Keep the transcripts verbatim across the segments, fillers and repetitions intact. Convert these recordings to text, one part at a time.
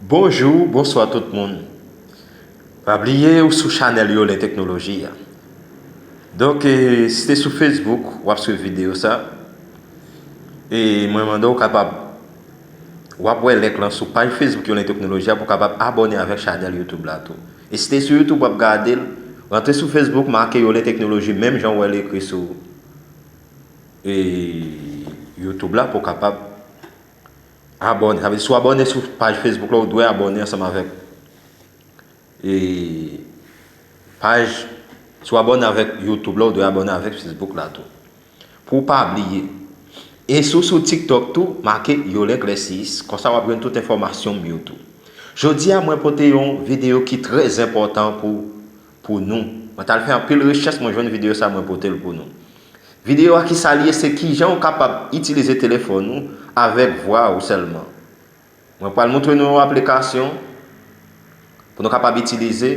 Bonjou, bonswa tout moun. Pa bliye ou sou chanèl Yolen Teknoloji a. Donk, eh, si te sou Facebook, w ap swiv videyo sa. E mwen mande w kapab, w ap wè link lan sou paj Facebook Yolen Teknoloji a pou w kapab abòne avèk chanèl YouTube la tou. E si te sou YouTube w ap gade l, rantre sou Facebook, make Yolen Teknoloji, menm jan w wè l ekri sou, eh, YouTube la pou w kapab abòne. Sa vle di, si w abòne sou paj Facebook la, ou dwe abòne ansanm avèk, e, paj, si w abòne avèk YouTube la, ou dwe abòne avèk Facebook la tou. Pou w pa bliye. E si w sou TikTok tou, make Yolen Clessis, konsa w ap jwenn tout enfòmasyon m yo tou. Jodi a, mwen pote yon videyo ki trè enpòtan pou, pou nou. Mwen t al fè anpil rechèch, mwen jwenn videyo sa, mwen pote l pou nou. Videyo a ki sa l ye, se kijan w kapab itilize telefòn ou avèk vwa ou sèlman. Mwen pral montre nou yon aplikasyon pou nou kapab itilize,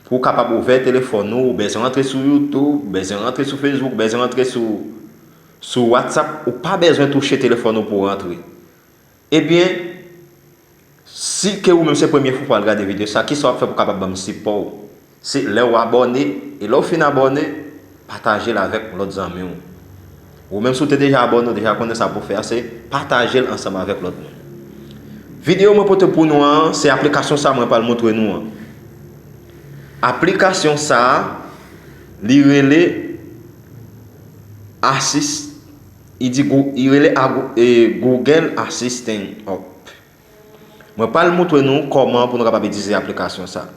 pou w kapab ouvè telefòn ou, ou bezwen rantre sou YouTube, ou bezwen rantre sou Facebook, ou bezwen rantre sou, sou WhatsApp, ou pa bezwen touche telefòn ou pou w rantre. Ebyen, si ke ou menm se premye fwa w pral gade videyo sa, kisa w ap fè pou w kapab ban m sipò w? Se lè w abòne, e lè w fin abòne, pataje l avèk lòt zanmi w. Ou menm si w te deja abòne, ou deja konnen sa pou w fè a, se pataje l ansanm avèk lòt moun. Videyo mwen pote pou nou an, se aplikasyon sa mwen pral montre nou an. Aplikasyon sa, li rele Assist, li di Gou-, li rele a Gou-, e, Google Assistant App. Mwen pral montre nou kòman pou nou kapab itilize aplikasyon sa.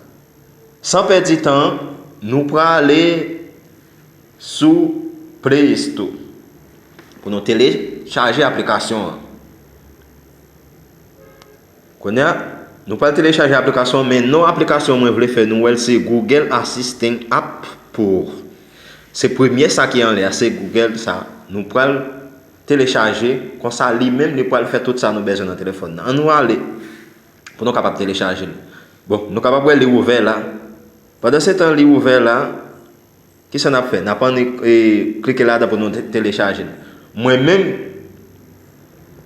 San pèdi tan, nou prale sou Play Store pou nou telechaje aplikasyon an. Kounye a, nou pral telechaje aplikasyon, men non aplikasyon mwen vle fè nou wè l se Google Assistant App pou. Se premye sa ki anlè a, se Google sa. Nou pral telechaje, konsa li menm li pral fè tout sa nou bezwen nan telefòn nan. Ann nou ale pou nou kapab telechaje l. Bon, nou kapab wè li ouvè la. Pandansetan li ouvè la, kisa n ap fè? N ap annik, e, klike ladan pou nou te-, telechaje l. Mwen menm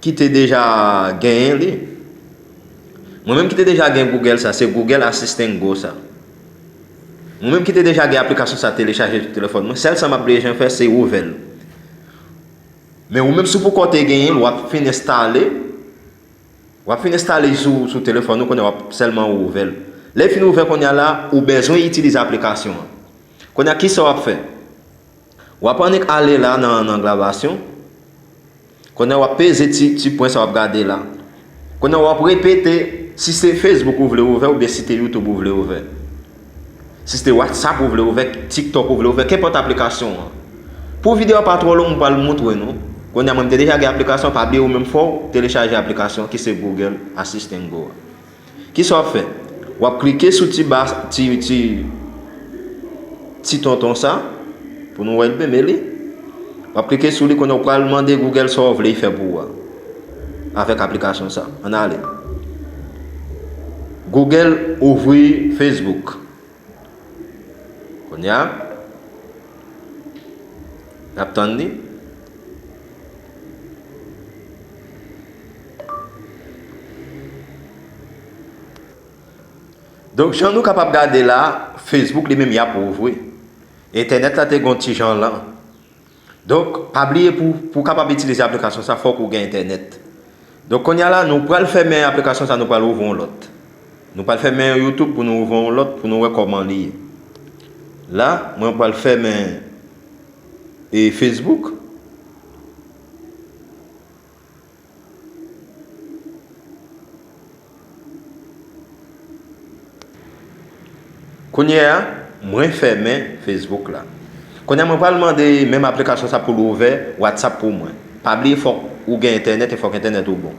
ki te deja genyen li, mwen menm ki te deja gen Google sa, se Google Assistant Go sa. Mwen menm ki te deja gen aplikasyon sa telechaje sou telefòn mwen, sèl sa m ap bezwen fè se ouvè l. Men ou menm si w poko te genyen l, w ap fin enstale, w ap fin enstale sou, sou telefòn ou, kounye a w ap sèlman ouvè l. Lè w fin ouvè kounye a la, ou bezwen itilize aplikasyon an. Kounye a kisa w ap fè? W ap annik ale la nan, nan glavasyon. Kounye a w ap peze ti, ti pwen sa w ap gade la. Kounye a w ap repete si se Facebook ou vle ouvè oubyen si se YouTube ou vle ouvè. Si se WhatsApp ou vle ouvè, TikTok ou vle ouvè, kenpòt aplikasyon an. Pou videyo a pa twò long, m pral montre nou. Kounye a mwen m te deja gen aplikasyon, pa bliye ou menm fò w telechaje aplikasyon ki se Google Assistant Go a. Kisa w ap fè? W ap klike sou ti ba, ti, ti, ti tonton sa, pou nou wè l, men li. W ap klike sou li, kounye a w pral mande Google sa w vle l fè pou ou a. Avèk aplikasyon sa. Ann ale. Google ouvri Facebook. Kounye a, n ap tann li. Donk, jan nou kapab gade la, Facebook li menm y ap ouvri. Entènèt la te gon ti jan lan. Donk, pa bliye pou, pou w kapab itilize aplikasyon sa, fòk ou gen entènèt. Donk, kounye a la, nou pral fèmen aplikasyon sa, nou pral ouvri yon lòt. Nou pral fèmen YouTube pou nou ouvri yon lòt, pou nou wè kòman li ye. La, mwen pral fèmen, e, Facebook. Kounye a, mwen fèmen Facebook la. Kounye a, mwen pral mande menm aplikasyon sa pou l ouvè WhatsApp pou mwen. Pa bliye, fòk ou gen entènèt e fòk entènèt ou bon.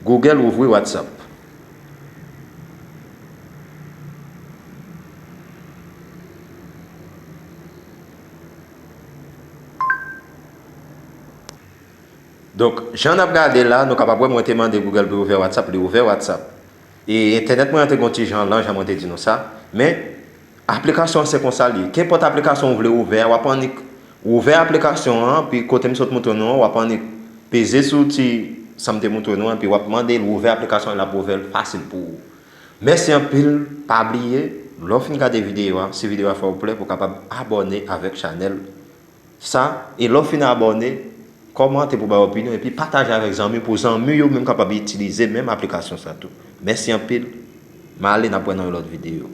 Google ouvri WhatsApp. Donk, jan n ap gade la, nou kapab wè mwen te mande Google pou l ouvè WhatsApp, li ouvè WhatsApp. E entènèt mwen an te gon ti jan lan, jan mwen te di nou sa, men aplikasyon an se konsa l ye. Kenpòt aplikasyon ou vle ouvè a, w ap annik ouvè aplikasyon an, pi kote m sot montre nou an, w ap annik Peze sou ti sa m te montre nou an, epi w ap mande l ouvè aplikasyon an, l ap ouvè l fasil pou ou. Mèsi anpil, pa bliye, lè w fin gade videyo a, si videyo a fè w plè, pou w kapab abòne avèk chanèl sa, e lè w fin abòne, kòmante pou bay opinyon, epi pataje avèk zanmi, pou zanmi yo menm kapab itilize menm aplikasyon sa tou. Mèsi anpil, m ale, n ap wè nan yon lòt videyo.